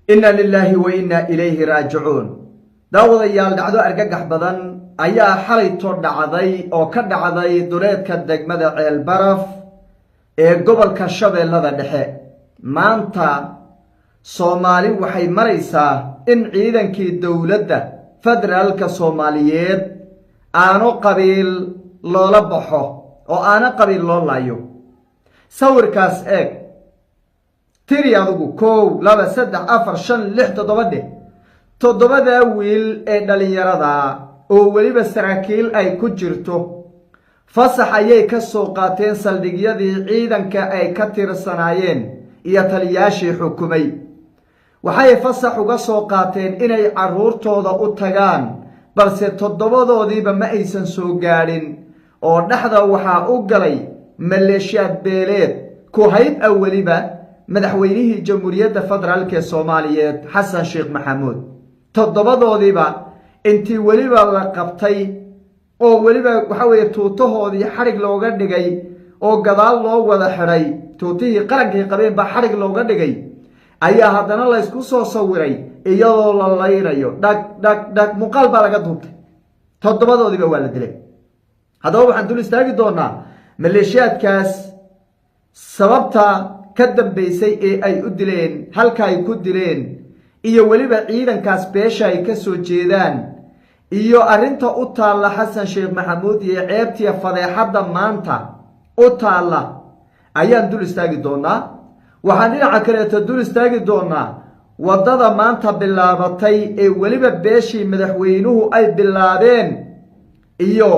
Inna lilaahi wa inna ilayhi raajicuun. Daawadayaal, dhacdo argagax badan ayaa xalayto dhacday oo ka dhacday duleedka degmada Ceelbaraf ee gobolka Shabeellada Dhexe. Maanta Soomaali waxay maraysaa in ciidankii dowladda federaalka Soomaaliyeed aano qabiil loola baxo oo aano qabiil loo laayo. Sawirkaas eeg, tiri adigu: kow, laba, saddex, afar, shan, lix, toddoba dheh. Toddobadaa wiil ee dhallinyarada oo weliba saraakiil ay ku jirto, fasax ayay ka soo qaateen saldhigyadii ciidanka ay ka tirsanaayeen iyo taliyaashii xukumay. Waxay fasax uga soo qaateen inay carruurtooda u tagaan, balse toddobadoodiiba ma aysan soo gaadhin oo dhexda waxaa u galay maleeshiyaad beeleed ku hayb ah weliba madaxweynihii Jamhuuriyadda Federaalk ee Soomaaliyeed, Xasan Sheekh Maxamuud. Toddobadoodiiba intii weliba la qabtay oo weliba waxa weeye tuutahoodii xadhig looga dhigay oo gadaal loo wada xidhay, tuutihii qarankay qabeen baa xadhig looga dhigay, ayaa haddana laysku soo sawiray iyadoo la laynayo. Dhag dhag dhag, muuqaal baa laga duubtay. Toddobadoodiiba waa la dilay. Haddaba waxaan dul istaagi doonaa maleeshiyaadkaas sababta ka dambeysay ee ay u dileen, halka ay ku dileen, iyo weliba ciidankaas beesha ay ka soo jeedaan, iyo arrinta u taalla Xasan Sheekh Maxamuud iyo ceebtiya fadeexadda maanta u taalla ayaan dul istaagi doonaa. Waxaan dhinaca kaleeto dul istaagi doonaa waddada maanta bilaabatay ee weliba beeshii madaxweynuhu ay bilaabeen iyo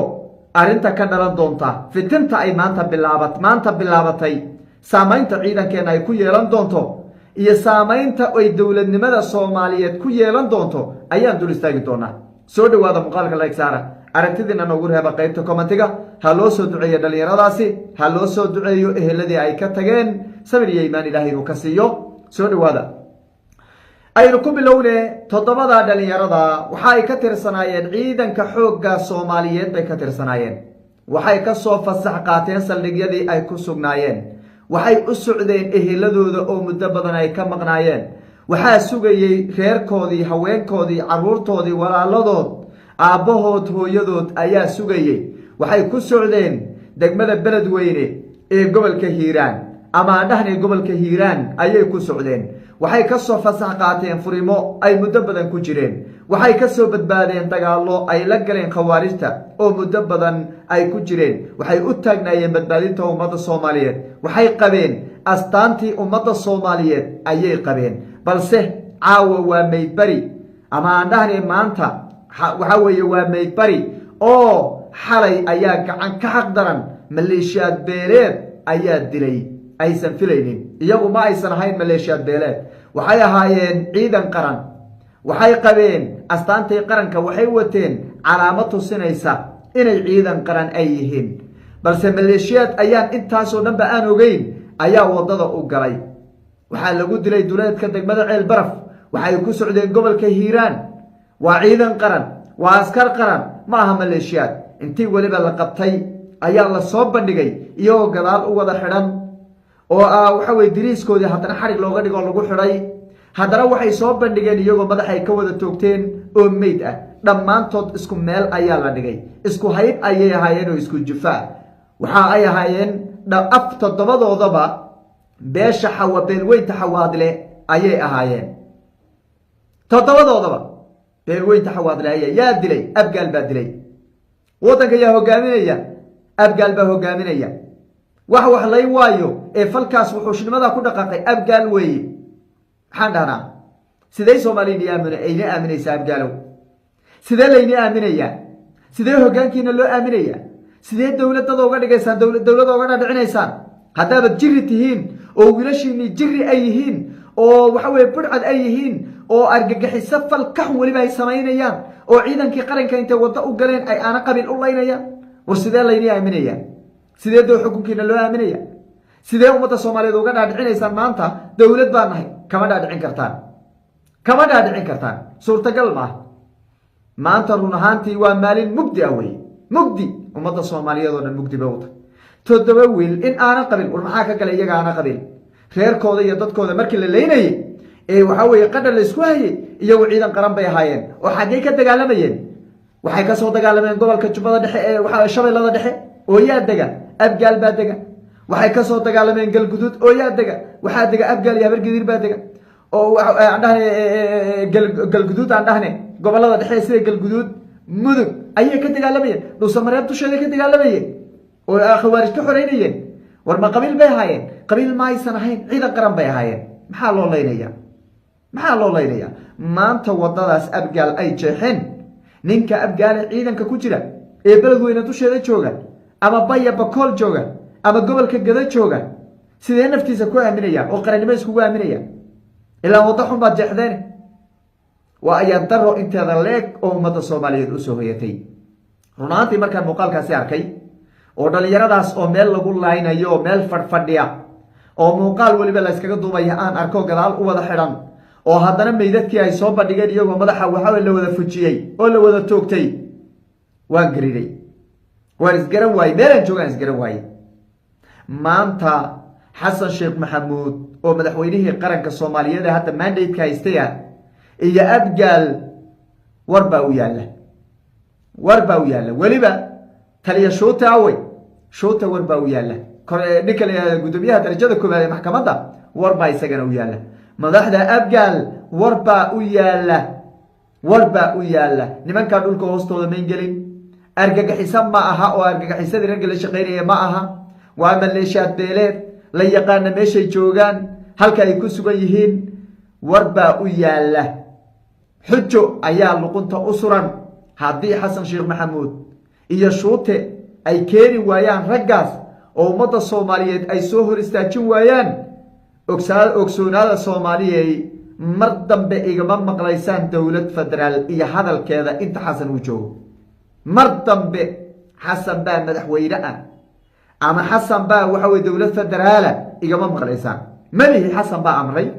arrinta ka dhalan doonta, fitinta ay maanta bilaabatay, saamaynta ciidankeena ay ku yeelan doonto iyo saamaynta ay dowladnimada Soomaaliyeed ku yeelan doonto ayaan dul istaagi doonaa. Soo dhawaada, muuqaalka like saara, aragtidiina noogu reeba qaybta commentiga. Ha loo soo duceeyo dhallinyaradaasi, ha loo soo duceeyo eheladii ay ka tageen, sabir iyo iimaan Ilahay inuu ka siiyo. Soo dhawaada. Aynu ku bilowne. Toddobada dhallinyarada waxa ay ka tirsanaayeen ciidanka xoogga Soomaaliyeed bay ka tirsanaayeen. Waxay ka soo fasax qaateen saldhigyadii ay ku sugnaayeen. Waxay u socdeen eheladooda oo muddo badan ay ka maqnaayeen. Waxaa sugayey reerkoodii, haweenkoodii, carruurtoodii, walaaladood, aabbahood, hooyadood ayaa sugayey. Waxay ku socdeen degmada Beledweyne ee gobolka Hiiraan, ama aan dhahnay gobolka Hiiraan ayay ku socdeen. Waxay ka soo fasax qaateen furimo ay muddo badan ku jireen. Waxay ka soo badbaadeen dagaallo ay la galeen khawaarijta oo muddo badan ay ku jireen. Waxay u taagnaayeen badbaadinta ummadda Soomaaliyeed. Waxay qabeen astaantii ummadda Soomaaliyeed ayay qabeen, balse caawa waa maydbari, ama aan dhahnay maanta waxaa weeye waa maydbari, oo xalay ayaa gacan ka xaq daran maleeshiyaad beeleed ayaa dilay aysan filaynin. Iyagu ma aysan ahayn maleeshiyaad beeleed, waxay ahaayeen ciidan qaran. Waxay qabeen astaantii qaranka, waxay wateen calaamad tusinaysa inay ciidan qaran ay yihiin, balse maleeshiyaad ayaan intaasoo dhanba aan ogeyn ayaa waddada u galay. Waxaa lagu dilay duleedka degmada Ceel Baraf. Waxay ku socdeen gobolka Hiiraan. Waa ciidan qaran, waa askar qaran, ma aha maleeshiyaad. Intii weliba la qabtay ayaa la soo bandhigay iyagoo gadaal u wada xidhan oo ah waxa weye diriiskoodii haddana xadhig looga dhigoo lagu xidhay. Haddana waxay soo bandhigeen iyagoo madaxay ka wada toogteen oo meyd ah. Dhammaantood isku meel ayaa la dhigay, isku hayb ayay ahaayeen oo isku jufaa. Waxa ay ahaayeen af toddobadoodaba beesha xawa, beelweynta Xawaadle ayay ahaayeen. Toddobadoodaba beelweynta Xawaadle aya. Yaa dilay? Abgaal baa dilay. Waddanka yaa hogaaminaya? Abgaal baa hogaaminaya. Wax lay waayo ee falkaas wuxuushnimada ku dhaqaaqay Abgaal weeye. Maxaan dhahnaa? Sidee Soomaaliya ayna aaminaysaa? Abgaalow, sidee layni aaminayaa? Sidee hoggaankiina loo aaminayaa? Sidee dowladada uga dhigaysaan, dowladda uga dhadhicinaysaan haddaabaad jiri tihiin oo wiilashiinii jiri ay yihiin oo waxa weye budhcad ay yihiin oo argagixiso fal ka xun weliba ay samaynayaan oo ciidankii qaranka intay waddo u galeen ay aana qabiil u laynayaan? War sidee layni aaminayaa? Sidee doo xukunkiina loo aaminaya? Sidee ummadda Soomaaliyeed uga dhaadhicinaysaan maanta dowlad baa nahay? Kama dhaadhicin kartaan, kama dhaadhicin kartaan, suurtagal maaha. Maanta run ahaantii waa maalin mugdi ah weye, mugdi ummadda Soomaaliyeed oo dhan mugdi bay u tahay. Toddoba wiil in aana qabin, war maxaa ka galay iyaga aana qabin? Reerkooda iyo dadkooda markii la leynayay Ee waxaa weeye qadhar la isku hayay, iyagu ciidan qaran bay ahaayeen. Oo xaggay ka dagaalamayeen? Waxay kasoo dagaalameen gobolka Jubbada Dhexe ee waxa Shabeellada Dhexe. Oo yaa dega? Abgaal baa dega. Waxay kasoo dagaalameen Galguduud. Oo yaa dega? Waxaa dega Abgaal iyo Habargediir baa dega. Oo aan dhahne Galguduud, aan dhahne gobolada dhexe sida Galguduud, Mudug ayay ka dagaalamayeen. Dhuusamareeb dusheeday ka dagaalamayeen oo Khawaarij ka xoreynayeen. War ma qabiil bay ahaayeen? Qabiil ma aysan ahayn, ciidan qaran bay ahaayeen. Maxaa loo leynaya? Maxaa loo leynaya? Maanta wadadaas Abgaal ay jeexeen, ninka Abgaale ciidanka ku jira ee Beledweyne dusheeda jooga ama Baya Bakool jooga ama gobolka Gada jooga, sidee naftiisa ku aaminaya oo qarannimo iskugu aaminaya? Ilaa waddo xun baad jeexdeen. Waa ayaan daro inteeda leeg oo ummadda Soomaaliyeed usoo hoyatay. Run ahaantii, markaan muuqaalkaasi arkay oo dhallinyaradaas oo meel lagu laynayo, meel fadhfadhiya oo muuqaal weliba la yskaga duubaya aan arko, gadaal u wada xidhan, oo haddana meydadkii ay soo bandhigeen iyagoo madaxa waxaa la wada fujiyey oo la wada toogtay, waan gariray, waan isgaran waayey, meelaan joogaan isgaran waayey. Maanta Xasan Sheekh Maxamuud oo madaxweynihii qaranka Soomaaliyeed ee hadda mandate-ka haystay ah iyo Abgaal, war baa u yaalla, war baa u yaalla. Weliba taliya Shuute awey, Shuute war baa u yaalla. Ninka la yihahdo guddoomiyaha darajada koowaad ee maxkamadda, war baa isagana u yaalla. Madaxda Abgaal war baa u yaalla, war baa u yaalla. Nimankaa dhulka hoostooda mayn gelin, argagaxiso ma aha oo argagaxisadii ragga la shaqaynaya ma aha. Waa maleeshaad beeleed la yaqaana meeshay joogaan, halka ay ku sugan yihiin. War baa u yaalla, xujo ayaa luqunta u suran. Haddii Xasan Sheekh Maxamuud iyo Shuute ay keeni waayaan raggaas oo ummadda Soomaaliyeed ay soo hor istaajin waayaan, ogsoonaada Soomaaliyey, mar dambe igama maqlaysaan dowlad federaal iyo hadalkeeda inta Xasan uu joogo. Mar dambe Xasan baa madaxweyne ah ama Xasan baa waxa weye dowlad federaala igama maqlaysaan. Malihi Xasan baa amray,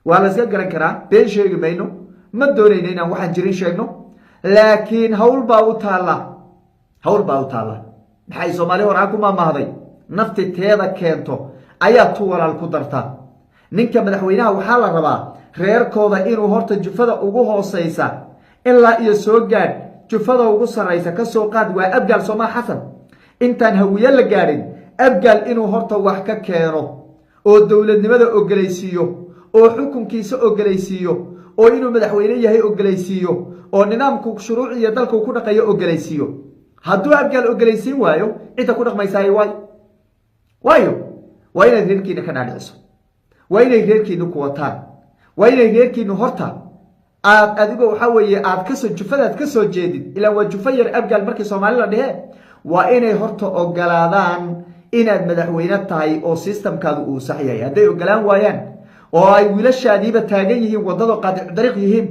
waa la iska garan karaa, been sheegi mayno, ma doonayno inaan waxaan jirin sheegno, laakiin hawl baa u taalla, hawl baa u taalla. Maxay Soomaali horaa ku maamahday? Nafti teeda keento ayaa tu walaal ku darta. Ninka madaxweynaha waxaa la rabaa reerkooda inuu horta jufada ugu hooseysa ilaa iyo soo gaadh jufada ugu sarraysa. Ka soo qaad waa Abgaal soomaa Xasan, intaan Hawiye la gaadhin Abgaal inuu horta wax ka keeno oo dowladnimada ogolaysiiyo oo xukunkiisa ogolaysiiyo oo inuu madaxweyne yahay ogolaysiiyo oo nidaamku shuruuc iyo dalku ku dhaqayo ogolaysiiyo. Hadduu Abgaal ogolaysiin waayo, cidda ku dhaqmaysaay waay waayo. Waa inaad reerkiina ka dhaadhiciso, waa inay reerkiinu ku wataan, waa inay reerkiinu horta aad adigo waxaa weeye aad kasoo jufadaad ka soo jeedid, ilaan waa jufo yar Abgaal markii Soomaali la dhehe, waa inay horta ogolaadaan inaad madaxweyne tahay oo systemkaadu uu sax yahay. Hadday ogolaan waayaan oo ay wiilashaadiiba taagan yihiin waddado, qaadic dariiq yihiin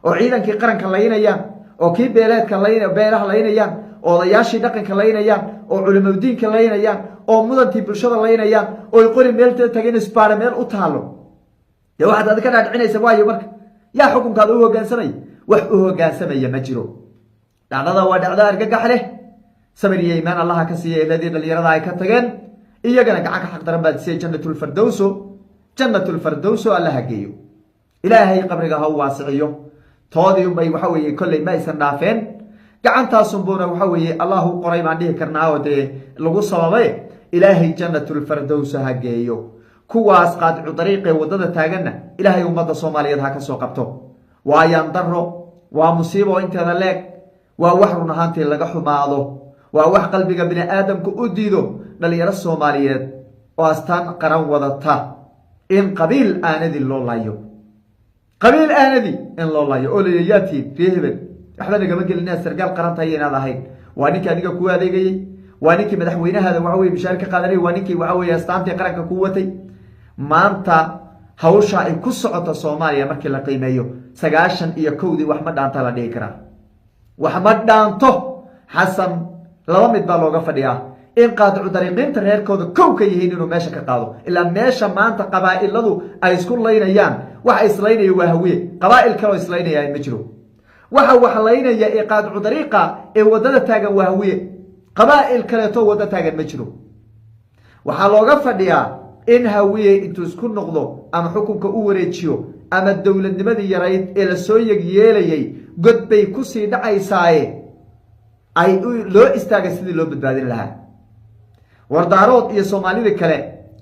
oo ciidankii qaranka laynayaan oo kii beeleedka beelaha laynayaan oo odayaashii dhaqanka laynayaan oo culimadiinka laynayaan oo mudantii bulshada laynayaan oo ay qori meel tageen, isbaara meel u taalo, dee waxaad adi ka dhaadhicinaysa waayo? Marka yaa xukunkaada u hogaansamaya? Wax u hogaansamaya ma jiro. Dhacdada waa dhacdo argagax leh. Sabir iyo iimaan Allaha ka siiya eladii dhalinyarada ay ka tageen. Iyagana gacanka xaq daran baad siiyey. Jannatulfardowso, Jannatulfardowso Allaha geeyo, Ilaahay qabriga ha u waasiciyo. Toodii unbay waxa weeye kolley ma aysan dhaafeen, gacantaasunbuuna waxa weeye Allahu qoray baan dhihi karnaa oo dee lagu sababay. Ilaahay Jannatulfardows ha geeyo. Kuwaas qaadicu dariiqee waddada taaganna Ilaahay ummadda Soomaaliyeed ha ka soo qabto. Waa yandaro, waa musiibo inteeda leeg, waa wax run ahaantii laga xumaado, waa wax qalbiga bini aadamku u diido, dhalinyaro Soomaaliyeed oo astaan qaran wadata in qabiil aanadii loo laayo, qabiil aanadii in loo laayo oo la yaatiin ree hebel. Waxba nagama gelin inaad sargaal qaran tahay inaad ahayn. Waa ninkii adiga kuu adeegayey, waa ninkii madaxweynahaada waxa weye mishaar ka qaadanayay, waa ninkii waxa weye astaantii qaranka kuu watay. Maanta hawsha ay ku socoto Soomaaliya markii la qiimeeyo, 91-dii wax ma dhaanta la dhihi karaa, wax ma dhaanto. Xasan laba mid baa looga fadhiyaa: in qaadicu dariiqiinta reerkooda kow ka yihiin inuu meesha ka qaado. Ilaa meesha maanta qabaa'iladu ay isku laynayaan, waxa islaynaya waa Hawiye, qabaa'il kaloo islaynaya ma jiro. Waxa wax laynaya ee qaadicu dariiqa ee waddada taagan waa Hawiye, qabaa'il kaleeto waddo taagan ma jiro. Waxaa looga fadhiyaa in Hawiye intuu isku noqdo ama xukunka u wareejiyo Ama dowladnimadii yarayd ee lasoo yegyeelayay god bay kusii dhacaysaaye, ay loo istaagay sidii loo badbaadin lahaa. Wardaarood iyo Soomaalida kale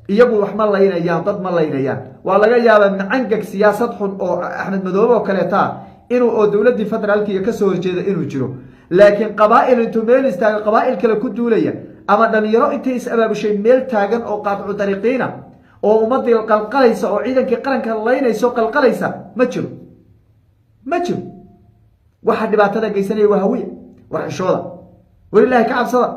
iyagu wax ma laynayaan, dad ma laynayaan. Waa laga yaabaa macangag siyaasad xun oo Axmed Madoobe oo kaleeta inuu oo dowladdii federaalkiiyo kasoo horjeeda inuu jiro, laakiin qabaa'il intuu meel istaago qabaa'il kale ku duulaya, ama dhalinyaro intay is abaabushay meel taagan oo qaadcu dariiqiina oo ummadii qalqalaysa oo ciidankii qaranka laynaysa oo qalqalaysa, ma jiro, ma jiro. Waxa dhibaatada geysanaya waa Hawiye. War xishooda, walilaahi ka cabsada.